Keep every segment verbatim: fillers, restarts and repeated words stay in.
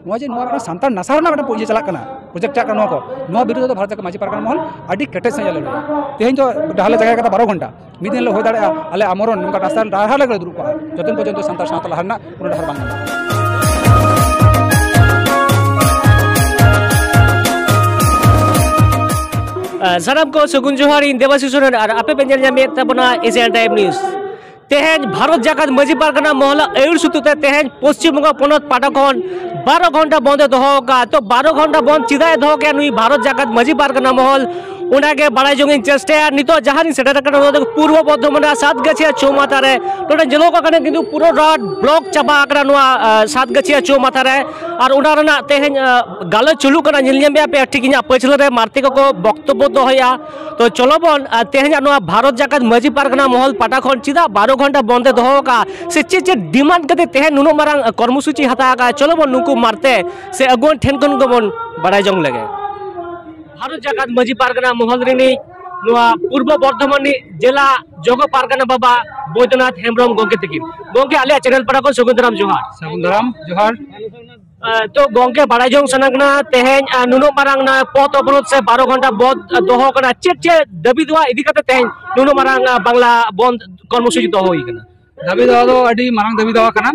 ᱱᱚᱣᱟ ᱡᱮ ᱱᱚᱣᱟ ᱢᱤᱫᱴᱟᱝ ᱥᱟᱱᱛᱟᱲ ᱱᱟᱥᱟᱣ ᱨᱮᱱᱟᱜ ᱢᱤᱫᱴᱟᱝ ᱤᱭᱟᱹ ᱪᱟᱞᱟᱜ ᱠᱟᱱᱟ, ᱯᱨᱚᱡᱮᱠᱴ ᱪᱟᱞᱟᱜ ᱠᱟᱱᱟ, ᱱᱚᱣᱟ ᱠᱚ, ᱱᱚᱣᱟ ᱵᱤᱨᱩᱫᱷ ᱨᱮᱫᱚ ᱵᱷᱟᱨᱚᱛ ᱡᱟᱠᱟᱛ ᱢᱟᱹᱡᱷᱤ ᱯᱟᱨᱜᱟᱱᱟ ᱢᱚᱦᱚᱞ ᱟᱹᱰᱤ ᱠᱮᱴᱮᱡ ᱥᱟᱺᱦᱤᱡ ᱟᱞᱮ ᱞᱟᱹᱭᱟ᱾ ᱛᱮᱦᱮᱧ ᱫᱚ ᱰᱟᱦᱟᱨ ᱞᱮ ᱡᱟᱭᱜᱟ ᱠᱟᱫᱟ ᱵᱟᱨᱚ ᱜᱷᱚᱱᱴᱟ, ᱢᱤᱫ ᱫᱤᱱ ᱞᱮ ᱦᱩᱭ ᱫᱟᱲᱮᱭᱟᱜᱼᱟ ᱟᱞᱮ ᱟᱢᱚᱨᱚᱱ ᱱᱚᱝᱠᱟ ᱰᱟᱦᱟᱨ ᱞᱮ ᱫᱩᱲᱩᱵ ᱠᱚᱜᱼᱟ, ᱡᱚᱛᱚᱱ ᱯᱚᱨᱡᱚᱱᱛᱚ ᱥᱟᱱᱛᱟᱲ ᱥᱟᱶᱛᱟ ᱞᱟᱦᱟ ᱨᱮᱱᱟᱜ ᱠᱳᱱᱳ ᱰᱟᱦᱟᱨ ᱵᱟᱝ ᱧᱟᱢᱚᱜᱼᱟ᱾ ᱟᱨ ᱥᱟᱱᱟᱢ ᱠᱚ ᱥᱟᱹᱜᱩᱱ ᱡᱚᱦᱟᱨ, ᱤᱧ ᱫᱮᱵᱟᱥᱤᱥ ᱥᱚᱨᱮᱱ ᱟᱨ ᱟᱯᱮ ᱯᱮ ᱧᱮᱞ ᱧᱟᱢᱮᱫ ᱛᱟᱵᱚᱱᱟ ᱮᱥᱤᱭᱟᱱ ᱴᱟᱭᱤᱢ ᱱᱤᱭᱩᱡᱽ᱾ ᱛᱮᱦᱮᱧ ᱵᱷᱟᱨᱚᱛ ᱡᱟᱠᱟᱛ ᱢᱟᱹᱡᱷᱤ ᱯᱟᱨᱜᱟᱱᱟ ᱢᱚᱦᱚᱞᱟᱜ ᱟᱹᱭᱩᱨ ᱥᱩᱛᱩᱜ ᱛᱮ ᱛᱮᱦᱮᱧ ᱯᱚᱥᱪᱤᱢ ᱵᱚᱝᱜᱚ ᱯᱚᱱᱚᱛ ᱯᱟᱦᱴᱟ ᱠᱷᱚᱱ ᱵᱟᱨᱚ ᱜᱷᱚᱱᱴᱟ ᱵᱚᱱᱫ ᱮ ᱫᱚᱦᱚ ᱟᱠᱟᱫᱼᱟ᱾ ᱛᱚ, ᱵᱟᱨᱚ ᱜᱷᱚᱱᱴᱟ ᱵᱚᱱᱫ ᱪᱮᱫᱟᱜ ᱮ ᱫᱚᱦᱚ ᱠᱮᱫᱼᱟ ᱱᱩᱭ ᱵᱷᱟᱨᱚᱛ ᱡᱟᱠᱟᱛ ᱢᱟᱹᱡᱷᱤ ᱯᱟᱨᱜᱟᱱᱟ ᱢᱚᱦᱚᱞ, ᱚᱱᱟᱜᱮ ᱵᱟᱲᱟᱭ ᱡᱚᱝ ᱤᱧ ᱪᱮᱥᱴᱟᱭᱟ᱾ ᱱᱤᱛᱚᱜ ᱡᱟᱦᱟᱸ ᱨᱤᱧ ᱥᱮᱴᱮᱨ ᱟᱠᱟᱱᱟ, ᱱᱚᱣᱟ ᱫᱚ ᱯᱩᱨᱵᱚ ᱵᱚᱨᱫᱷᱚᱢᱟᱱ ᱨᱮᱱᱟᱜ ᱥᱟᱛᱜᱟᱪᱷᱤᱭᱟ ᱪᱳ ᱢᱟᱛᱷᱟ ᱨᱮ᱾ ᱱᱚᱰᱮ ᱧᱮᱞᱚᱜ ᱠᱟᱱᱟ ᱠᱤᱱᱛᱩ ᱯᱩᱨᱟᱹ ᱨᱚᱰ ᱵᱞᱚᱠ ᱪᱟᱵᱟ ᱟᱠᱟᱱᱟ ᱱᱚᱣᱟ, ᱟᱸ, ᱥᱟᱛᱜᱟᱪᱷᱤᱭᱟ ᱪᱳ ᱢᱟᱛᱷᱟ ᱨᱮ᱾ ᱟᱨ ᱚᱱᱟ ᱨᱮᱱᱟᱜ ᱛᱮᱦᱮᱧ, ᱟᱸ, ᱜᱟᱞᱚᱪ ᱪᱟᱹᱞᱩᱜ ᱠᱟᱱᱟ, ᱧᱮᱞ ᱧᱟᱢᱮᱫᱼᱟ ᱯᱮ ᱴᱷᱤᱠ ᱤᱧᱟᱹᱜ ᱯᱟᱹᱪᱷᱞᱟᱹ ᱨᱮ ᱢᱟᱨᱛᱮ ᱠᱚᱠᱚ ᱵᱚᱠᱛᱚᱵᱵᱚ ᱫᱚᱦᱚᱭᱟ᱾ ᱛᱚ ᱪᱚᱞᱚ ᱵᱚᱱ, ᱟᱨ ᱛᱮᱦᱮᱧᱟᱜ ᱱᱚᱣᱟ ᱵᱷᱟᱨᱚᱛ ᱡᱟᱠᱟᱛ ᱢᱟᱹᱡᱷᱤ ᱯᱟᱨᱜᱟᱱᱟ ᱢᱚᱦᱚᱞ ᱯᱟᱦᱴᱟ ᱠᱷᱚᱱ ᱪᱮᱫᱟᱜ ᱵᱟᱨᱚ ᱜᱷᱚᱱᱴᱟ ᱵᱚᱱᱫ ᱮ ᱫᱚᱦᱚ ᱟᱠᱟᱫᱼᱟ, ᱥᱮ ᱪᱮᱫ ᱪᱮᱫ ᱰᱤᱢᱟᱱᱰ ᱠᱟᱛᱮ ᱛᱮᱦᱮᱧ ᱱᱩᱱᱟᱹᱜ ᱢᱟᱨᱟᱝ, ᱟᱸ, ᱠᱚᱨᱢᱚᱥᱩᱪᱤ ᱦᱟᱛᱟᱣ ᱟᱠᱟᱫᱼᱟ? ᱪᱚᱞᱚ ᱵᱚᱱ ᱱᱩᱠᱩ ᱢᱟᱨᱛᱮ ᱥᱮ ᱟᱹᱜᱩᱣᱟᱹᱱ ᱴᱷᱮᱱ ᱠᱷᱚᱱ ᱜᱮᱵᱚᱱ ᱵᱟᱲᱟᱭ ᱡᱚᱝ ᱞᱮᱜᱮ᱾ ᱵᱷᱟᱨᱚᱛ ᱡᱟᱠᱟᱛ ᱢᱟᱹᱡᱷᱤ ᱯᱟᱨᱜᱟᱱᱟ ᱢᱚᱦᱚᱞ ᱨᱤᱱᱤᱡ ᱱᱚᱣᱟ ᱯᱩᱨᱵᱚ ᱵᱚᱨᱫᱷᱚᱢᱟᱱ ᱨᱤᱱᱤᱡ ᱡᱮᱞᱟ ᱡᱚᱜᱚ ᱯᱟᱨᱜᱟᱱᱟ ᱵᱟᱵᱟ ᱵᱳᱭᱫᱚᱱᱟᱛᱷ ᱦᱮᱢᱵᱨᱚᱢ ᱜᱚᱢᱠᱮ ᱛᱟᱹᱠᱤᱱ᱾ ᱜᱚᱢᱠᱮ, ᱟᱞᱮᱭᱟᱜ ᱪᱮᱱᱮᱞ ᱯᱟᱦᱴᱟ ᱠᱷᱚᱱ ᱥᱟᱹᱜᱩᱱ ᱫᱟᱨᱟᱢ ᱡᱚᱦᱟᱨ᱾ ᱥᱟᱹᱜᱩᱱ ᱫᱟᱨᱟᱢ ᱡᱚᱦᱟᱨ᱾ ᱟᱸ, ᱛᱚ ᱜᱚᱝᱠᱮ, ᱵᱟᱲᱟᱭ ᱡᱚᱝ ᱥᱟᱱᱟ ᱠᱟᱱᱟ, ᱛᱮᱦᱮᱧ, ᱟᱸ, ᱱᱩᱱᱟᱹᱜ ᱢᱟᱨᱟᱝ ᱱᱚᱣᱟ ᱯᱚᱛᱷ ᱚᱵᱚᱨᱳᱫᱷ ᱥᱮ ᱵᱟᱨᱚ ᱜᱷᱚᱱᱴᱟ ᱵᱚᱱᱫᱷ, ᱟᱸ, ᱫᱚᱦᱚ ᱠᱟᱱᱟ, ᱪᱮᱫ ᱪᱮᱫ ᱫᱟᱹᱵᱤ ᱫᱚᱦᱟ ᱤᱫᱤ ᱠᱟᱛᱮ ᱛᱮᱦᱮᱧ ᱱᱩᱱᱟᱹᱜ ᱢᱟᱨᱟᱝ, ᱟᱸ, ᱵᱟᱝᱞᱟ ᱵᱚᱱᱫᱷ ᱠᱚᱨᱢᱚᱥᱩᱪᱤ ᱫᱚᱦᱚ ᱦᱩᱭ ᱠᱟᱱᱟ? ᱫᱟᱹᱵᱤ ᱫᱚᱦᱟ ᱫᱚ ᱟᱹᱰᱤ ᱢᱟᱨᱟᱝ ᱫᱟᱹᱵᱤ ᱫᱚᱦᱟ ᱠᱟᱱᱟ᱾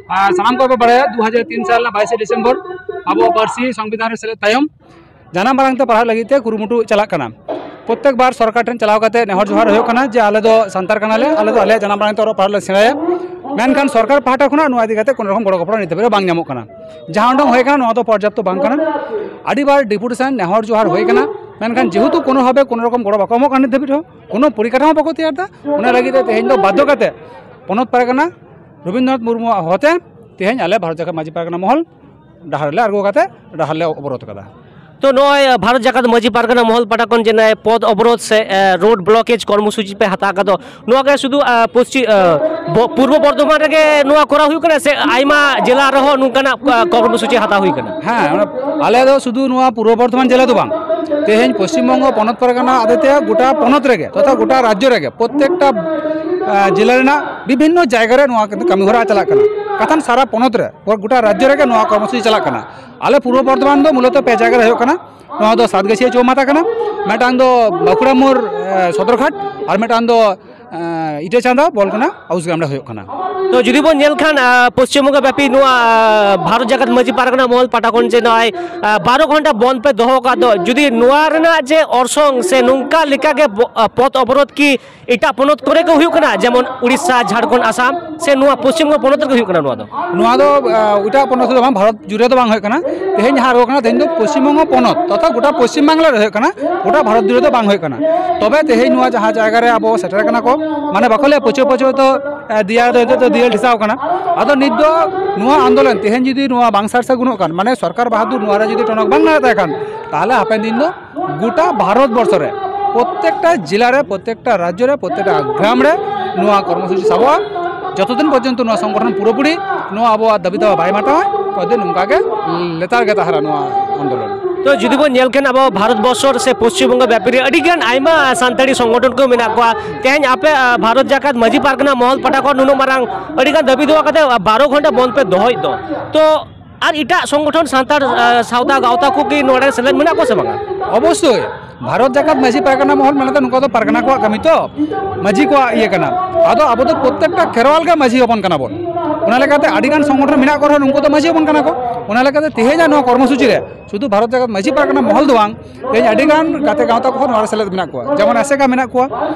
ᱟᱨ ᱥᱟᱱᱟᱢ ᱠᱚ ᱯᱮ ᱵᱟᱲᱟᱭᱟ, ᱫᱩ ᱦᱟᱡᱟᱨ ᱛᱤᱱ ᱥᱟᱞ ᱨᱮᱱᱟᱜ ᱵᱟᱭᱤᱥᱮ ᱰᱤᱥᱮᱢᱵᱚᱨ ᱟᱵᱚᱣᱟᱜ ᱯᱟᱹᱨᱥᱤ ᱥᱚᱝᱵᱤᱫᱷᱟᱱ ᱨᱮ ᱥᱮᱞᱮᱫ ᱛᱟᱭᱚᱢ ᱡᱟᱱᱟᱢ ᱟᱲᱟᱝ ᱛᱮ ᱯᱟᱲᱦᱟᱜ ᱞᱟᱹᱜᱤᱫ ᱛᱮ ᱠᱩᱨᱩᱢᱩᱴᱩ ᱪᱟᱞᱟᱜ ᱠᱟᱱᱟ᱾ ᱯᱨᱚᱛᱛᱮᱠ ᱵᱟᱨ ᱥᱚᱨᱠᱟᱨ ᱴᱷᱮᱱ ᱪᱟᱞᱟᱣ ᱠᱟᱛᱮ ᱱᱮᱦᱚᱨ ᱡᱚᱦᱟᱨ ᱦᱩᱭᱩᱜ ᱠᱟᱱᱟ ᱡᱮ ᱟᱞᱮ ᱫᱚ ᱥᱟᱱᱛᱟᱲ ᱠᱟᱱᱟᱞᱮ, ᱟᱞᱮ ᱫᱚ ᱟᱞᱮᱭᱟᱜ ᱡᱟᱱᱟᱢ ᱟᱲᱟᱝ ᱛᱮ ᱚᱞᱚᱜ ᱯᱟᱲᱦᱟᱜ ᱞᱮ ᱥᱮᱬᱟᱭᱟ᱾ ᱢᱮᱱᱠᱷᱟᱱ ᱥᱚᱨᱠᱟᱨ ᱯᱟᱦᱴᱟ ᱠᱷᱚᱱᱟᱜ ᱱᱚᱣᱟ ᱤᱫᱤ ᱠᱟᱛᱮ ᱠᱳᱱᱳ ᱨᱚᱠᱚᱢ ᱜᱚᱲᱚ ᱜᱚᱯᱚᱲᱚ ᱱᱤᱛ ᱫᱷᱟᱹᱵᱤᱡ ᱨᱮ ᱵᱟᱝ ᱧᱟᱢᱚᱜ ᱠᱟᱱᱟ᱾ ᱡᱟᱦᱟᱸ ᱩᱰᱟᱹᱝ ᱦᱩᱭ ᱠᱟᱱᱟ, ᱱᱚᱣᱟ ᱫᱚ ᱯᱚᱨᱡᱟᱯᱛᱚ ᱵᱟᱝ ᱠᱟᱱᱟ᱾ ᱟᱹᱰᱤᱵᱟᱨ ᱰᱮᱯᱩᱴᱮᱥᱚᱱ, ᱱᱮᱦᱚᱨ ᱡᱚᱦᱟᱨ ᱦᱩᱭ ᱠᱟᱱᱟ, ᱢᱮᱱᱠᱷᱟᱱ ᱡᱮᱦᱮᱛᱩ ᱠᱳᱱᱳ ᱵᱷᱟᱵᱮ ᱠᱳᱱᱳ ᱨᱚᱠᱚᱢ ᱜᱚᱲᱚ ᱵᱟᱠᱚ ᱮᱢᱚᱜ ᱠᱟᱱᱟ ᱱᱤᱛ ᱫᱷᱟᱹᱵᱤᱡ ᱦᱚᱸ, ᱠᱳᱱᱳ ᱯᱚᱨᱤᱠᱟᱴᱷᱟᱢᱳ ᱵᱟᱠᱚ ᱛᱮᱭᱟᱨ ᱮᱫᱟ᱾ ᱚᱱᱟ ᱞᱟᱹᱜᱤᱫ ᱛᱮ ᱛᱮᱦᱮᱧ ᱫᱚ ᱵᱟᱫᱽᱫᱷᱚ ᱠᱟᱛᱮ ᱯᱚᱱᱚᱛ ᱯᱟᱨᱜᱟᱱᱟ ᱨᱚᱵᱤᱱᱫᱨᱚᱱᱟᱛᱷ ᱢᱩᱨᱢᱩᱣᱟᱜ ᱦᱚᱛᱮ ᱛᱮᱦᱮᱧ ᱟᱞᱮ ᱵᱷᱟᱨᱚᱛ ᱡᱟᱠᱟᱛ ᱢᱟᱹᱡᱷᱤ ᱯᱟᱨᱜᱟᱱᱟ ᱢᱚᱦᱚᱞ ᱰᱟᱦᱟᱨ ᱞᱮ ᱟᱬᱜᱚ ᱠᱟᱛᱮ ᱰᱟᱦᱟᱨ ᱞᱮ ᱚᱵᱚᱨᱳᱫᱷ ᱠᱟᱫᱟ᱾ ᱛᱚ ᱱᱚᱜᱼᱚᱭ, ᱟᱸ, ᱵᱷᱟᱨᱚᱛ ᱡᱟᱠᱟᱛ ᱢᱟᱹᱡᱷᱤ ᱯᱟᱨᱜᱟᱱᱟ ᱢᱚᱦᱚᱞ ᱯᱟᱦᱴᱟ ᱠᱷᱚᱱ ᱡᱮ ᱱᱚᱜᱼᱚᱭ ᱯᱚᱫᱽ ᱚᱵᱚᱨᱳᱫᱷ ᱥᱮ, ᱟᱸ, ᱨᱳᱰ ᱵᱞᱚᱠᱮᱡᱽ ᱠᱚᱨᱢᱚᱥᱩᱪᱤ ᱯᱮ ᱦᱟᱛᱟᱣ ᱟᱠᱟᱫ ᱫᱚ, ᱱᱚᱣᱟ ᱜᱮ ᱥᱩᱫᱷᱩ, ᱟᱸ, ᱯᱚᱥᱪᱤ-, ᱟᱸ, ᱵᱚ-, ᱯᱩᱨᱵᱚ ᱵᱚᱨᱫᱷᱚᱢᱟᱱ ᱨᱮᱜᱮ ᱱᱚᱣᱟ ᱠᱚᱨᱟᱣ ᱦᱩᱭᱩᱜ ᱠᱟᱱᱟ ᱥᱮ ᱟᱭᱢᱟ ᱡᱮᱞᱟ ᱨᱮᱦᱚᱸ ᱱᱚᱝᱠᱟᱱᱟᱜ, ᱟᱸ, ᱠᱚᱨᱢᱚᱥᱩᱪᱤ ᱦᱟᱛᱟᱣ ᱦᱩᱭ ᱠᱟᱱᱟ? ᱦᱮᱸ, ᱚᱱᱟ ᱟᱞᱮ ᱫᱚ ᱥᱩᱫᱷᱩ ᱱᱚᱣᱟ ᱯᱩᱨᱵᱚ ᱵᱚᱨᱫᱷᱚᱢᱟᱱ ᱡᱮᱞᱟ ᱫᱚ ᱵᱟᱝ, ᱛᱮᱦᱮᱧ ᱯᱚᱥᱪᱤᱢ ᱵᱚᱝᱜᱚ ᱯᱚᱱᱚᱛ ᱯᱟᱨᱜᱟᱱᱟ ᱟᱫᱮᱛᱮ ᱜᱚᱴᱟ ᱯᱚᱱᱚᱛ ᱨᱮᱜᱮ ᱛᱚᱛᱷᱟ ᱜᱚᱴᱟ ᱨᱟᱡᱽᱡᱚ ᱨᱮᱜᱮ ᱯᱨᱚᱛᱛᱮᱠᱴᱟ, ᱟᱸ, ᱡᱮᱞᱟ ᱨᱮᱱᱟᱜ ᱵᱤᱵᱷᱤᱱᱱᱚ ᱡᱟᱭᱜᱟ ᱨᱮ ᱱᱚᱣᱟ ᱠᱟᱹᱢᱤ ᱦᱚᱨᱟ ᱪᱟᱞᱟᱜ ᱠᱟᱱᱟ᱾ ᱵᱟᱠᱷᱟᱱ ᱥᱟᱨᱟ ᱯᱚᱱᱚᱛ ᱨᱮ, ᱜᱚᱴᱟ ᱨᱟᱡᱽᱡᱚ ᱨᱮᱜᱮ ᱱᱚᱣᱟ ᱠᱚᱨᱢᱚᱥᱩᱪᱤ ᱪᱟᱞᱟᱜ ᱠᱟᱱᱟ᱾ ᱟᱞᱮ ᱯᱩᱨᱵᱚ ᱵᱚᱨᱫᱷᱚᱢᱟᱱ ᱫᱚ ᱢᱩᱞᱚᱛᱚ ᱯᱮ ᱡᱟᱭᱜᱟ ᱨᱮ ᱦᱩᱭᱩᱜ ᱠᱟᱱᱟ᱾ ᱱᱚᱣᱟ ᱫᱚ ᱥᱟᱛᱜᱟᱹᱪᱷᱤᱭᱟᱹ ᱪᱳᱣᱢᱟᱛᱟ ᱠᱟᱱᱟ, ᱢᱤᱫᱴᱟᱝ ᱫᱚ ᱵᱟᱸᱠᱩᱲᱟ ᱢᱳᱲ, ᱮ, ᱥᱚᱫᱚᱨᱜᱷᱟᱴ, ᱟᱨ ᱢᱤᱫᱴᱟᱝ ᱫᱚ, ᱮ, ᱤᱴᱟᱹ ᱪᱟᱸᱫᱟ ᱵᱚᱞ ᱠᱟᱱᱟ, ᱦᱟᱣᱩᱥ ᱜᱨᱟᱢ ᱨᱮ ᱦᱩᱭᱩᱜ ᱠᱟᱱᱟ᱾ ᱛᱚ ᱡᱩᱫᱤ ᱵᱚᱱ ᱧᱮᱞ ᱠᱷᱟᱱ, ᱟ, ᱯᱚᱥᱪᱤᱢ ᱵᱚᱝᱜᱚ ᱵᱮᱯᱤ ᱱᱚᱣᱟ, ᱟ, ᱵᱷᱟᱨᱚᱛ ᱡᱟᱠᱟᱛ ᱢᱟᱹᱡᱷᱤ ᱯᱟᱨᱜᱟᱱᱟ ᱢᱚᱦᱚᱞ ᱯᱟᱦᱴᱟ ᱠᱷᱚᱱ ᱡᱮ ᱱᱚᱜᱼᱚᱭ, ᱟ, ᱵᱟᱨᱚ ᱜᱷᱚᱱᱴᱟ ᱵᱚᱱᱫ ᱯᱮ ᱫᱚᱦᱚ ᱟᱠᱟᱫ ᱫᱚ, ᱡᱩᱫᱤ ᱱᱚᱣᱟ ᱨᱮᱱᱟᱜ ᱡᱮ ᱚᱨᱥᱚᱝ ᱥᱮ ᱱᱚᱝᱠᱟ ᱞᱮᱠᱟ ᱜᱮ ᱵᱚ-, ᱟ, ᱯᱚᱛᱷ ᱚᱵᱚᱨᱳᱫᱷ ᱠᱤ ᱮᱴᱟᱜ ᱯᱚᱱᱚᱛ ᱠᱚᱨᱮ ᱜᱮ ᱦᱩᱭᱩᱜ ᱠᱟᱱᱟ, ᱡᱮᱢᱚᱱ ᱩᱲᱤᱥᱥᱟ, ᱡᱷᱟᱲᱠᱷᱚᱸᱰ, ᱟᱥᱟᱢ, ᱥᱮ ᱱᱚᱣᱟ ᱯᱚᱥᱪᱤᱢ ᱵᱚᱝᱜᱚ ᱯᱚᱱᱚᱛ ᱨᱮᱜᱮ ᱦᱩᱭᱩᱜ ᱠᱟᱱᱟ ᱱᱚᱣᱟ ᱫᱚ? ᱱᱚᱣᱟ ᱫᱚ, ᱟ, ᱮᱴᱟᱜ ᱯᱚᱱᱚᱛ ᱨᱮᱫᱚ ᱵᱟᱝ, ᱵᱷᱟᱨᱚᱛ ᱡᱩᱲᱟᱹ ᱫᱚ ᱵᱟᱝ ᱦᱩᱭᱩᱜ ᱠᱟᱱᱟ᱾ ᱛᱮᱦᱮᱧ ᱡᱟᱦᱟᱸ ᱨᱚᱲ ᱠᱟᱱᱟ, ᱛᱮᱦᱮᱧ ᱫᱚ ᱯᱚᱥᱪᱤᱢ ᱵᱚᱝᱜᱚ ᱯᱚᱱᱚᱛ ᱛᱚᱛᱷᱟ ᱜᱚᱴᱟ ᱯᱚᱥᱪᱤᱢ ᱵᱟᱝᱞᱟ ᱨᱮ ᱦᱩᱭᱩᱜ ᱠᱟᱱᱟ, ᱜᱚᱴᱟ ᱵᱷᱟᱨᱚᱛ ᱡᱩᱲᱟᱹ ᱫᱚ ᱵᱟᱝ ᱦᱩᱭᱩᱜ ᱠᱟᱱᱟ᱾ ᱛᱚᱵᱮ ᱛᱮᱦᱮᱧ ᱱᱚᱣᱟ ᱡᱟᱦᱟᱸ ᱡᱟᱭᱜᱟ ᱨᱮ ᱟᱵᱚ ᱥᱮᱴᱮᱨ ᱠᱟᱱᱟ ᱠᱚ, ᱢᱟᱱᱮ ᱵᱟᱠᱚ ᱞᱟᱹᱭᱟ ᱯᱟᱹᱪᱷᱩ ᱯᱟᱹᱪᱷᱩ ᱛᱚ, ᱮ, ᱫᱤᱭᱟ ᱫᱚ ᱱᱤᱛᱚᱜ ᱫᱚ ᱫᱤᱭᱟᱹ ᱴᱷᱮᱥᱟᱣ ᱠᱟᱱᱟ᱾ ᱟᱫᱚ ᱱᱤᱛ ᱫᱚ ᱱᱚᱣᱟ ᱟᱱᱫᱳᱞᱚᱱ ᱛᱮᱦᱮᱧ ᱡᱩᱫᱤ ᱱᱚᱣᱟ ᱵᱟᱝ ᱥᱟᱨ ᱥᱟᱹᱜᱩᱱᱚᱜ ᱠᱷᱟᱱ, ᱢᱟᱱᱮ ᱥᱚᱨᱠᱟᱨ ᱵᱟᱦᱟᱫᱩᱨ ᱱᱚᱣᱟ ᱨᱮ ᱡᱩᱫᱤ ᱴᱚᱱᱚᱠ ᱵᱟᱝ ᱞᱟᱜᱟᱣ ᱛᱟᱭ ᱠᱷᱟᱱ, ᱛᱟᱦᱚᱞᱮ ᱦᱟᱯᱮᱱ ᱫᱤᱱ ᱫᱚ ᱜᱚᱴᱟ ᱵᱷᱟᱨᱚᱛ ᱵᱚᱨᱥᱚ ᱨᱮ ᱯᱨᱚᱛᱮᱠᱴᱟ ᱡᱮᱞᱟ ᱨᱮ, ᱯᱨᱚᱛᱮᱠᱴᱟ ᱨᱟᱡᱽᱡᱚ ᱨᱮ, ᱯᱨᱚᱛᱮᱠᱴᱟ ᱜᱨᱟᱢ ᱨᱮ ᱱᱚᱣᱟ ᱠᱚᱨᱢᱚᱥᱩᱪᱤ ᱥᱟᱵᱚᱜᱼᱟ, ᱡᱚᱛᱚ ᱫᱤᱱ ᱯᱚᱨᱡᱚᱱᱛᱚ ᱱᱚᱣᱟ ᱥᱚᱝᱜᱚᱴᱷᱚᱱ ᱯᱩᱨᱟᱹᱯᱩᱨᱤ ᱱᱚᱣᱟ ᱟᱵᱚᱣᱟᱜ ᱫᱟᱹᱵᱤ ᱫᱟᱣᱟ ᱵᱟᱭ ᱢᱟᱛᱟᱣᱟ, ᱛᱚᱛᱚ ᱫᱤᱱ ᱱᱚᱝᱠᱟ ᱜᱮ ᱞᱮᱛᱟᱲ ᱜᱮ ᱛᱟᱦᱮᱱᱟ ᱱᱚᱣᱟ ᱟᱱᱫᱳᱞᱚᱱ᱾ ᱛᱚ ᱡᱩᱫᱤ ᱵᱚᱱ ᱧᱮᱞ ᱠᱷᱟᱱ, ᱟᱵᱚ ᱵᱷᱟᱨᱚᱛ ᱵᱚᱨᱥᱚ ᱥᱮ ᱯᱚᱥᱪᱤᱢ ᱵᱚᱝᱜᱚ ᱵᱮᱯᱤ ᱨᱮ ᱟᱹᱰᱤ ᱜᱟᱱ ᱟᱭᱢᱟ ᱥᱟᱱᱛᱟᱲᱤ ᱥᱚᱝᱜᱚᱴᱷᱚᱱ ᱠᱚ ᱢᱮᱱᱟᱜ ᱠᱚᱣᱟ᱾ ᱛᱮᱦᱮᱧ ᱟᱯᱮ, ᱟ, ᱵᱷᱟᱨᱚᱛ ᱡᱟᱠᱟᱛ ᱢᱟᱹᱡᱷᱤ ᱯᱟᱨᱜᱟᱱᱟ ᱢᱚᱦᱚᱞ ᱯᱟᱦᱴᱟ ᱠᱷᱚᱱ ᱱᱩᱱᱟᱹᱜ ᱢᱟᱨᱟᱝ ᱟᱹᱰᱤ ᱜᱟᱱ ᱫᱟᱹᱵᱤ ᱫᱟᱣᱟ ᱠᱟᱛᱮ, ᱟ, ᱵᱟᱨᱚ ᱜᱷᱚᱱᱴᱟ ᱵᱚᱱᱫ ᱯᱮ ᱫᱚᱦᱚᱭᱮᱫ ᱫᱚ, ᱛᱚ ᱟᱨ ᱮᱴᱟᱜ ᱥᱚᱝᱜᱚᱴᱷᱚᱱ ᱥᱟᱱᱛᱟᱲ, ᱟ, ᱥᱟᱶᱛᱟ ᱜᱟᱶᱛᱟ ᱠᱚ ᱠᱤ ᱱᱚᱰᱮ ᱥᱮᱞᱮᱫ ᱢᱮᱱᱟᱜ ᱠᱚᱣᱟ ᱥᱮ ᱵᱟᱝᱟ? ᱚᱵᱚᱥᱥᱳᱭ, ᱵᱷᱟᱨᱚᱛ ᱡᱟᱠᱟᱛ ᱢᱟᱹᱡᱷᱤ ᱯᱟᱨᱜᱟᱱᱟ ᱢᱚᱦᱚᱞ ᱢᱟᱱᱮ ᱫᱚ ᱱᱚᱝᱠᱟ ᱫᱚ ᱯᱟᱨᱜᱟᱱᱟ ᱠᱚᱣᱟᱜ ᱠᱟᱹᱢᱤ ᱛᱚ, ᱢᱟᱹᱡᱷᱤ ᱠᱚᱣᱟᱜ ᱤᱭᱟᱹ ᱠᱟᱱᱟ᱾ ᱟᱫᱚ ᱟᱵᱚ ᱫᱚ ᱯᱨᱚᱛᱮᱠᱴᱟ ᱠᱷᱮᱨᱣᱟᱞ ᱜᱮ ᱢᱟᱹᱡᱷᱤ ᱦᱚᱯᱚᱱ ᱠᱟᱱᱟ ᱵᱚᱱ᱾ ᱚᱱᱟ ᱞᱮᱠᱟᱛᱮ ᱟᱹᱰᱤ ᱜᱟᱱ ᱥᱚᱝᱜᱚᱴᱷᱚᱱ ᱢᱮᱱᱟᱜ ᱠᱚ ᱨᱮᱦᱚᱸ, ᱱᱩᱠᱩ ᱫᱚ ᱢᱟᱹᱡᱷᱤ ᱦᱚᱯᱚᱱ ᱠᱟᱱᱟ ᱠᱚ᱾ ᱚᱱᱟ ᱞᱮᱠᱟᱛᱮ ᱛᱮᱦᱮᱧᱟᱜ ᱱᱚᱣᱟ ᱠᱚᱨᱢᱚᱥᱩᱪᱤ ᱨᱮ ᱥᱩᱫᱷᱩ ᱵᱷᱟᱨᱚᱛ ᱡᱟᱠᱟᱛ ᱢᱟᱹᱡᱷᱤ ᱯᱟᱨᱜᱟᱱᱟ ᱢᱚᱦᱚᱞ ᱫᱚ ᱵᱟᱝ, ᱛᱮᱦᱮᱧ ᱟᱹᱰᱤ ᱜᱟᱱ ᱜᱟᱛᱮ ᱜᱟᱶᱛᱟ ᱠᱚᱦᱚᱸ ᱱᱚᱣᱟ ᱨᱮ ᱥᱮᱞᱮᱫ ᱢᱮᱱᱟᱜ ᱠᱚᱣᱟ᱾ ᱡᱮᱢᱚᱱ ᱟᱥᱮᱠᱟ ᱢᱮᱱᱟᱜ ᱠᱚᱣᱟ,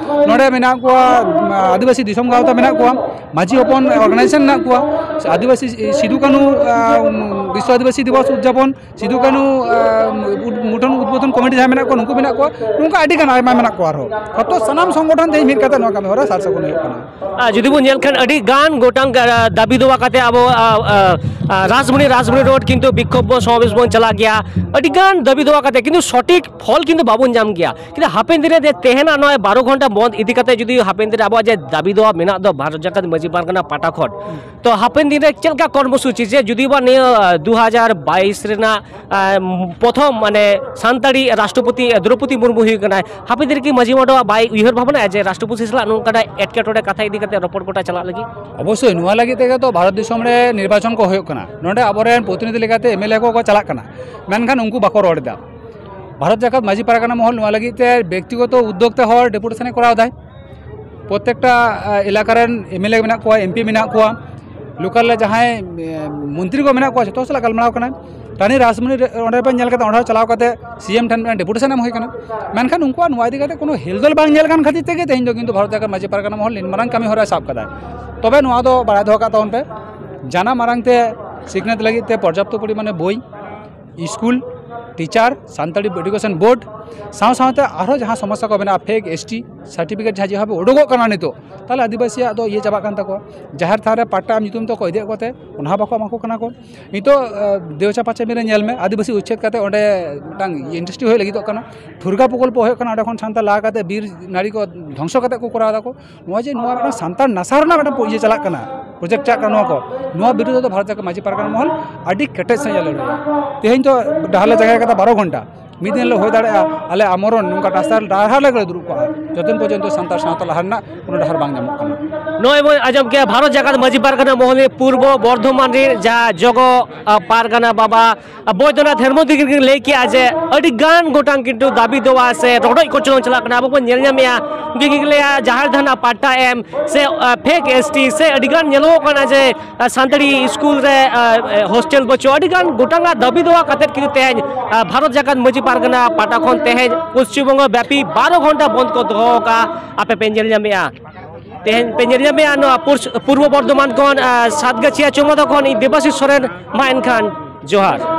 ᱱᱚᱰᱮ ᱢᱮᱱᱟᱜ ᱠᱚᱣᱟ, ᱩᱢ, ᱟᱹᱫᱤᱵᱟᱹᱥᱤ ᱫᱤᱥᱚᱢ ᱜᱟᱶᱛᱟ ᱢᱮᱱᱟᱜ ᱠᱚᱣᱟ, ᱢᱟᱹᱡᱷᱤ ᱦᱚᱯᱚᱱ ᱚᱨᱜᱟᱱᱟᱭᱡᱮᱥᱚᱱ ᱢᱮᱱᱟᱜ ᱠᱚᱣᱟ, ᱟᱹᱫᱤᱵᱟᱹᱥᱤ ᱥᱤᱫᱩ ᱠᱟᱹᱱᱦᱩ, ᱟ, ᱩᱢ, ᱵᱤᱥᱥᱚ ᱟᱹᱫᱤᱵᱟᱹᱥᱤ ᱫᱤᱵᱚᱥ ᱩᱫᱽᱡᱟᱯᱚᱱ, ᱥᱤᱫᱩ ᱠᱟᱹᱱᱦᱩ, ᱟ, ᱩᱫ-, ᱢᱩᱴᱷᱟᱹᱱ ᱩᱫᱵᱳᱫᱷᱚᱱ ᱠᱚᱢᱤᱴᱤ ᱡᱟᱦᱟᱸ ᱢᱮᱱᱟᱜ ᱠᱚᱣᱟ, ᱱᱩᱠᱩ ᱢᱮᱱᱟᱜ ᱠᱚᱣᱟ, ᱱᱚᱝᱠᱟ ᱟᱹᱰᱤ ᱜᱟᱱ ᱟᱭᱢᱟ ᱢᱮᱱᱟᱜ ᱠᱚᱣᱟ ᱟᱨᱦᱚᱸ᱾ ᱡᱚᱛᱚ ᱥᱟᱱᱟᱢ ᱥᱚᱝᱜᱚᱴᱷᱚᱱ ᱛᱮᱦᱮᱧ ᱢᱤᱫ ᱠᱟᱛᱮ ᱱᱚᱣᱟ ᱠᱟᱹᱢᱤ ᱦᱚᱨᱟ ᱥᱟᱨ ᱥᱟᱹᱜᱩᱱ ᱦᱩᱭᱩᱜ ᱠᱟᱱᱟ᱾ ᱟᱨ ᱡᱩᱫᱤ ᱵᱚᱱ ᱧᱮᱞ ᱠᱷᱟᱱ, ᱟᱹᱰᱤ ᱜᱟᱱ ᱜᱚᱴᱟᱝ, ᱟ, ᱫᱟᱹᱵᱤ ᱫᱚᱣᱟ ᱠᱟᱛᱮ ᱟᱵᱚ, ᱟ, ᱟ, ᱟ, ᱨᱟᱡᱽᱢᱚᱱᱤ, ᱨᱟᱡᱽᱢᱚᱱᱤ ᱨᱳᱰ ᱠᱤᱱᱛᱩ ᱵᱤᱠᱷᱳᱵ ᱵᱚ, ᱥᱚᱢᱟᱵᱮᱥ ᱵᱚᱱ ᱪᱟᱞᱟᱜ ᱜᱮᱭᱟ᱾ ᱟᱹᱰᱤ ᱜᱟᱱ ᱫᱟᱹᱵᱤ ᱫᱚᱣᱟ ᱠᱟᱛᱮ, ᱠᱤᱱᱛᱩ ᱥᱚᱴᱷᱤᱠ ᱯᱷᱚᱞ ᱠᱤᱱᱛᱩ ᱵᱟᱵᱚᱱ ᱧᱟᱢ ᱜᱮᱭᱟ᱾ ᱠᱤᱱᱛᱩ ᱦᱟᱯᱮᱱ ᱫᱤᱱ ᱨᱮ ᱡᱮ ᱛᱮᱦᱮᱧᱟᱜ ᱱᱚᱜᱼᱚᱭ ᱵᱟᱨᱚ ᱜᱷᱚᱱᱴᱟ ᱵᱚᱱᱫ ᱤᱫᱤ ᱠᱟᱛᱮ ᱡᱩᱫᱤ ᱦᱟᱯᱮᱱ ᱫᱤᱱ ᱨᱮ ᱟᱵᱚᱣᱟᱜ ᱡᱮ ᱫᱟᱹᱵᱤ ᱫᱚᱣᱟ ᱢᱮᱱᱟᱜ ᱫᱚ ᱵᱷᱟᱨᱚᱛ ᱡᱟᱠᱟᱛ ᱢᱟᱹᱡᱷᱤ ᱯᱟᱨᱜᱟᱱᱟ ᱯᱟᱦᱴᱟ ᱠᱷᱚᱱ, ᱛᱚ ᱦᱟᱯᱮᱱ ᱫᱤᱱ ᱨᱮ ᱪᱮᱫ ᱞᱮᱠᱟ ᱠᱚᱨᱢᱚᱥᱩᱪᱤ ᱡᱮ ᱡᱩᱫᱤ ᱵᱟ ᱱᱤᱭᱟᱹ ᱫᱩ ᱦᱟᱡᱟᱨ ᱵᱟᱭᱤᱥ ᱨᱮᱱᱟᱜ, ᱟ, ᱯᱨᱚᱛᱷᱚᱢ ᱢᱟᱱᱮ ᱥᱟᱱᱛᱟᱲᱤ ᱨᱟᱥᱴᱨᱚᱯᱚᱛᱤ ᱫᱨᱚᱯᱚᱫᱤ ᱢᱩᱨᱢᱩ ᱦᱩᱭᱩᱜ ᱠᱟᱱᱟᱭ, ᱦᱟᱯᱮᱱ ᱫᱤᱱ ᱨᱮ ᱠᱤ ᱢᱟᱹᱡᱷᱤ ᱢᱟᱰᱣᱟ ᱵᱟᱭ ᱩᱭᱦᱟᱹᱨ ᱵᱷᱟᱵᱽᱱᱟᱭᱟ ᱡᱮ ᱨᱟᱥᱴᱨᱚᱯᱚᱛᱤ ᱥᱟᱞᱟᱜ ᱱᱚᱝᱠᱟᱱᱟᱜ ᱮᱴᱠᱮᱴᱚᱬᱮ ᱠᱟᱛᱷᱟ ᱤᱫᱤ ᱠᱟᱛᱮ ᱨᱚᱯᱚᱲ ᱜᱚᱴᱟ ᱪᱟᱞᱟᱜ ᱞᱟᱹᱜᱤᱫ? ᱚᱵᱚᱥᱥᱳᱭ, ᱱᱚᱣᱟ ᱞᱟᱹᱜᱤᱫ ᱛᱮᱜᱮ ᱛᱚ ᱵᱷᱟᱨᱚᱛ ᱫᱤᱥᱚᱢ ᱨᱮ ᱱᱤᱨᱵᱟᱪᱚᱱ ᱠᱚ ᱦᱩᱭᱩᱜ ᱠᱟᱱᱟ, ᱱᱚᱰᱮ ᱟᱵᱚᱨᱮᱱ ᱯᱨᱚᱛᱤᱱᱤᱫᱷᱤ ᱞᱮᱠᱟᱛᱮ ᱮᱢ ᱮᱞ ᱮ ᱠᱚᱠᱚ ᱪᱟᱞᱟᱜ ᱠᱟᱱᱟ, ᱢᱮᱱᱠᱷᱟᱱ ᱩᱱᱠᱩ ᱵᱟᱠᱚ ᱨᱚᱲ ᱮᱫᱟ᱾ ᱵᱷᱟᱨᱚᱛ ᱡᱟᱠᱟᱛ ᱢᱟᱹᱡᱷᱤ ᱯᱟᱨᱜᱟᱱᱟ ᱢᱚᱦᱚᱞ ᱱᱚᱣᱟ ᱞᱟᱹᱜᱤᱫ ᱛᱮ ᱵᱮᱠᱛᱤᱜᱚᱛᱚ ᱩᱫᱽᱫᱳᱜᱽ ᱛᱮ ᱦᱚᱲ ᱰᱮᱯᱩᱴᱮᱥᱚᱱ ᱮ ᱠᱚᱨᱟᱣ ᱮᱫᱟᱭ᱾ ᱯᱨᱚᱛᱮᱠᱴᱟ, ᱟ, ᱮᱞᱟᱠᱟ ᱨᱮᱱ ᱮᱢ ᱮᱞ ᱮ ᱢᱮᱱᱟᱜ ᱠᱚᱣᱟ, ᱮᱢ ᱯᱤ ᱢᱮᱱᱟᱜ ᱠᱚᱣᱟ, ᱞᱳᱠᱟᱞ ᱨᱮ ᱡᱟᱦᱟᱸᱭ, ᱮ, ᱢᱚᱱᱛᱨᱤ ᱠᱚ ᱢᱮᱱᱟᱜ ᱠᱚᱣᱟ, ᱡᱷᱚᱛᱚ ᱥᱟᱞᱟᱜ ᱜᱟᱞᱢᱟᱨᱟᱣ ᱠᱟᱱᱟᱭ᱾ ᱨᱟᱱᱤ ᱨᱟᱥᱢᱚᱱᱤ ᱨᱮ, ᱚᱸᱰᱮ ᱯᱮ ᱧᱮᱞ ᱠᱟᱛᱮ, ᱚᱸᱰᱮ ᱦᱚᱸ ᱪᱟᱞᱟᱣ ᱠᱟᱛᱮ ᱥᱤ ᱮᱢ ᱴᱷᱮᱱ ᱢᱤᱫᱴᱟᱝ ᱰᱮᱯᱩᱴᱮᱥᱚᱱ ᱮᱢ ᱦᱩᱭ ᱠᱟᱱᱟ᱾ ᱢᱮᱱᱠᱷᱟᱱ ᱩᱱᱠᱩᱣᱟᱜ ᱱᱚᱣᱟ ᱤᱫᱤ ᱠᱟᱛᱮ ᱠᱳᱱᱳ ᱦᱮᱞᱫᱚᱞ ᱵᱟᱝ ᱧᱮᱞ ᱠᱟᱱ ᱠᱷᱟᱹᱛᱤᱨ ᱛᱮᱜᱮ ᱛᱮᱦᱮᱧ ᱫᱚ ᱠᱤᱱᱛᱩ ᱵᱷᱟᱨᱚᱛ ᱡᱟᱠᱟᱛ ᱢᱟᱹᱡᱷᱤ ᱯᱟᱨᱜᱟᱱᱟ ᱢᱚᱦᱚᱞ ᱱᱤᱱ ᱢᱟᱨᱟᱝ ᱠᱟᱹᱢᱤ ᱦᱚᱨᱟᱭ ᱥᱟᱵ ᱠᱟᱫᱟᱭ᱾ ᱛᱚᱵᱮ ᱱᱚᱣᱟ ᱫᱚ ᱵᱟᱲᱟᱭ ᱫᱚᱦᱚ ᱠᱟᱜ ᱛᱟᱵᱚᱱ ᱯᱮ, ᱡᱟᱱᱟᱢ ᱟᱲᱟᱝ ᱛᱮ ᱥᱤᱠᱷᱱᱟᱹᱛ ᱞᱟᱹᱜᱤᱫ ᱛᱮ ᱯᱚᱨᱡᱟᱯᱛᱚ ᱯᱚᱨᱤᱢᱟᱱᱮ ᱵᱳᱭ, school, teacher, Santali education board, ᱥᱟᱶ ᱥᱟᱶᱛᱮ ᱟᱨᱦᱚᱸ ᱡᱟᱦᱟᱸ ᱥᱚᱢᱚᱥᱥᱟ ᱠᱚ ᱢᱮᱱᱟᱜᱼᱟ, ᱯᱷᱮᱠ ᱮᱥ ᱴᱤ ᱥᱟᱨᱴᱤᱯᱷᱤᱠᱮᱴ ᱡᱟᱦᱟᱸ ᱡᱮᱵᱷᱟᱵᱮ ᱩᱰᱩᱠᱚᱜ ᱠᱟᱱᱟ ᱱᱤᱛᱚᱜ, ᱛᱟᱦᱚᱞᱮ ᱟᱹᱫᱤᱵᱟᱹᱥᱤᱭᱟᱜ ᱫᱚ ᱤᱭᱟᱹ ᱪᱟᱵᱟᱜ ᱠᱟᱱ ᱛᱟᱠᱚᱣᱟ᱾ ᱡᱟᱦᱮᱨ ᱛᱷᱟᱱ ᱨᱮ ᱯᱟᱴᱟ ᱧᱩᱛᱩᱢ ᱛᱮᱠᱚ ᱤᱫᱤᱭᱮᱫ ᱠᱚᱛᱮ ᱚᱱᱟ ᱦᱚᱸ ᱵᱟᱠᱚ ᱮᱢᱟ ᱠᱚ ᱠᱟᱱᱟ ᱠᱚ᱾ ᱱᱤᱛᱚᱜ, ᱟᱸ, ᱫᱮᱣᱪᱟ ᱯᱟᱪᱮ ᱢᱤᱨᱮ ᱧᱮᱞ ᱢᱮ, ᱟᱹᱫᱤᱵᱟᱹᱥᱤ ᱩᱪᱪᱷᱮᱫ ᱠᱟᱛᱮ ᱚᱸᱰᱮ ᱢᱤᱫᱴᱟᱝ ᱤᱱᱰᱟᱥᱴᱨᱤ ᱦᱩᱭᱩᱜ ᱞᱟᱹᱜᱤᱫᱚᱜ ᱠᱟᱱᱟ, ᱴᱷᱩᱨᱜᱟ ᱯᱨᱚᱠᱚᱞᱯᱚ ᱦᱩᱭᱩᱜ ᱠᱟᱱᱟ, ᱚᱸᱰᱮ ᱠᱷᱚᱱ ᱥᱟᱱᱛᱟᱲ ᱞᱟ ᱠᱟᱛᱮ ᱵᱤᱨ ᱱᱟᱹᱲᱤ ᱠᱚ ᱫᱷᱚᱝᱥᱚ ᱠᱟᱛᱮ ᱠᱚ ᱠᱚᱨᱟᱣ ᱫᱟᱠᱚ᱾ ᱱᱚᱣᱟ ᱡᱮ ᱱᱚᱣᱟ ᱢᱤᱫᱴᱟᱝ ᱥᱟᱱᱛᱟᱲ ᱱᱟᱥᱟᱣ ᱨᱮᱱᱟᱜ ᱢᱤᱫᱴᱟᱝ ᱤᱭᱟᱹ ᱪᱟᱞᱟᱜ ᱠᱟᱱᱟ, ᱯᱨᱚᱡᱮᱠᱴ ᱪᱟᱞᱟᱜ ᱠᱟᱱᱟ, ᱱᱚᱣᱟ ᱠᱚ, ᱱᱚᱣᱟ ᱵᱤᱨᱩᱫᱷ ᱨᱮᱫᱚ ᱵᱷᱟᱨᱚᱛ ᱡᱟᱠᱟᱛ ᱢᱟᱹᱡᱷᱤ ᱯᱟᱨᱜᱟᱱᱟ ᱢᱚᱦᱚᱞ ᱟᱹᱰᱤ ᱠᱮᱴᱮᱡ ᱥᱟᱺᱦᱤᱡ ᱮ ᱞᱟᱹᱲᱦᱟᱹᱭᱟ᱾ ᱛᱮᱦᱮᱧ ᱫᱚ ᱰᱟᱦᱟᱨ ᱞᱮ ᱡᱟᱸᱜᱟ ᱠᱟᱫᱟ ᱵᱟᱨᱚ ᱜᱷᱚᱱᱴᱟ, ᱢᱤᱫ ᱫᱤᱱ ᱦᱤᱞᱳᱜ ᱦᱩᱭ ᱫᱟᱲᱮᱭᱟᱜᱼᱟ ᱟᱞᱮ ᱟᱢᱚᱨᱚᱱ ᱱᱚᱝᱠᱟ ᱰᱟᱦᱟᱨ, ᱰᱟᱦᱟᱨ ᱨᱮᱜᱮ ᱞᱮ ᱫᱩᱲᱩᱵ ᱠᱚᱜᱼᱟ, ᱡᱚᱛᱚᱱ ᱯᱚᱨᱡᱚᱱᱛᱚ ᱥᱟᱱᱛᱟᱲ ᱥᱟᱶᱛᱟ ᱞᱟᱦᱟ ᱨᱮᱱᱟᱜ ᱠᱳᱱᱳ ᱰᱟᱦᱟᱨ ᱵᱟᱝ ᱧᱟᱢᱚᱜ ᱠᱟᱱᱟ᱾ ᱱᱚᱜᱼᱚᱭ ᱵᱚᱱ ᱟᱸᱡᱚᱢ ᱠᱮᱜᱼᱟ ᱵᱷᱟᱨᱚᱛ ᱡᱟᱠᱟᱛ ᱢᱟᱹᱡᱷᱤ ᱯᱟᱨᱜᱟᱱᱟ ᱢᱚᱦᱚᱞ ᱯᱩᱨᱵᱚ ᱵᱚᱨᱫᱷᱚᱢᱟᱱ ᱨᱮ ᱡᱟᱦᱟᱸ ᱡᱚᱜᱚ, ᱟ, ᱯᱟᱨᱜᱟᱱᱟ ᱵᱟᱵᱟ ᱵᱳᱭᱫᱚᱱᱟᱛᱷ ᱦᱮᱢᱵᱨᱚᱢ ᱛᱤᱠᱤᱱ ᱠᱤᱱ ᱞᱟᱹᱭ ᱠᱮᱜᱼᱟ ᱡᱮ ᱟᱹᱰᱤ ᱜᱟᱱ ᱜᱚᱴᱟᱝ ᱠᱤᱱᱛᱩ ᱫᱟᱹᱵᱤ ᱫᱚᱣᱟ ᱥᱮ ᱨᱚᱰᱚᱡ ᱠᱚᱪᱞᱚᱱ ᱪᱟᱞᱟᱜ ᱠᱟᱱᱟ᱾ ᱟᱵᱚ ᱵᱚᱱ ᱧᱮᱞ ᱧᱟᱢᱮᱜᱼᱟ, ᱩᱱᱠᱤᱱ ᱠᱤᱱ ᱞᱟᱹᱭᱟ ᱡᱟᱦᱮᱨ ᱛᱷᱟᱱ ᱨᱮᱱᱟᱜ ᱯᱟᱴᱟ ᱮᱢ ᱥᱮ, ᱟ, ᱯᱷᱮᱠ ᱮᱥ ᱴᱤ ᱥᱮ ᱟᱹᱰᱤ ᱜᱟᱱ ᱧᱮᱞᱚᱜᱚᱜ ᱠᱟᱱᱟ ᱡᱮ, ᱟ, ᱥᱟᱱᱛᱟᱲᱤ ᱥᱠᱩᱞ ᱨᱮ, ᱟ, ᱟ, ᱦᱳᱥᱴᱮᱞ ᱵᱟᱹᱪᱩᱜ, ᱟᱹᱰᱤ ᱜᱟᱱ ᱜᱚᱴᱟᱝ ᱫᱟᱹᱵᱤ ᱫᱚᱣᱟ ᱠᱟᱛᱮᱫ ᱠᱤᱱᱛᱩ ᱛᱮᱦᱮᱧ, ᱟ, ᱵᱷᱟᱨᱚᱛ ᱡᱟᱠᱟᱛ ᱢᱟᱹᱡᱷᱤ ᱯᱟᱨᱜᱟᱱᱟ ᱯᱟᱦᱴᱟ ᱠᱷᱚᱱ ᱛᱮᱦᱮᱧ ᱯᱚᱥᱪᱤᱢ ᱵᱚᱝᱜᱚ ᱵᱮᱯᱤ ᱵᱟᱨᱚ ᱜᱷᱚᱱᱴᱟ ᱵᱚᱱᱫ ᱠᱚ ᱫᱚᱦᱚ ᱟᱠᱟᱫᱼᱟ᱾ ᱟᱯᱮ ᱯᱮ ᱧᱮᱞ ᱧᱟᱢᱮᱜᱼᱟ, ᱛᱮᱦᱮᱧ ᱯᱮ ᱧᱮᱞ ᱧᱟᱢᱮᱜᱼᱟ ᱱᱚᱣᱟ ᱯᱩᱨᱥ-, ᱯᱩᱨᱵᱚ ᱵᱚᱨᱫᱷᱚᱢᱟᱱ ᱠᱷᱚᱱ, ᱟ, ᱥᱟᱛᱜᱟᱪᱷᱤᱭᱟ ᱪᱚᱢᱟᱫᱟ ᱠᱷᱚᱱ ᱤᱧ ᱫᱮᱵᱟᱥᱤᱥ ᱥᱚᱨᱮᱱ, ᱢᱟ ᱮᱱᱠᱷᱟᱱ ᱡᱚᱦᱟᱨ᱾